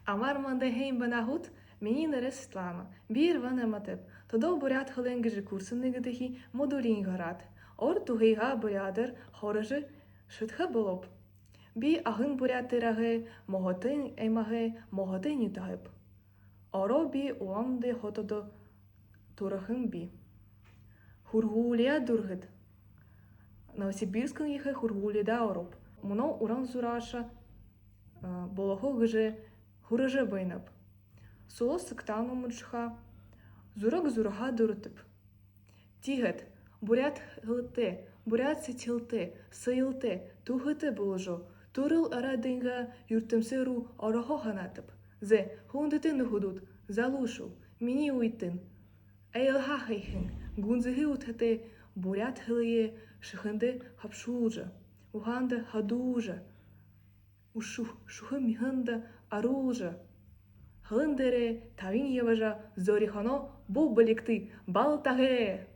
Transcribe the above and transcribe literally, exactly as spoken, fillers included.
Амар манда, һайн байна гүт? Минии нэрэ Светлана. Би Эрван аймагтайб. Тодо буряад хэлэн гэжэ курсын нэгэдэхи модулиин гараад, ор туһыгаа буряадаар хөөрэжэ шэдэхэ болооб. Би Агын Буряад тайрагай Моготын аймагай Моготын нютагайб. Ороо би Улаан-Үдэ хотодо түрэһэн би. Һургуулияа дүүргээд, Новосибирскын ехэ һургуулида орооб. Мүнөө уран зурааша, а, болохо гэжэ һуража байнаб. Соло сагтаа уншаха, зураг зураха дуратай. Тиигээд буряад хэлэтэй, буряад сэдьхэлтэй, соёлтой, түүхэтэй боложо, түрэл арадайнгаа юртэмсэ руу орохо һанаатайб. Зэ, хүндэтэ нүхэдүүд, залуушуул, минии үетэн, аялга хэһэн, гүнзэгы удхатай буряад хэлэеэ шэхэндэ хабшуулжа, ухаанда хадуужа, үшөө шүхэ мяханда оруулжа, хэлэн дээрээ табин ябажа, зорихоно бү бэлигты, болтогой!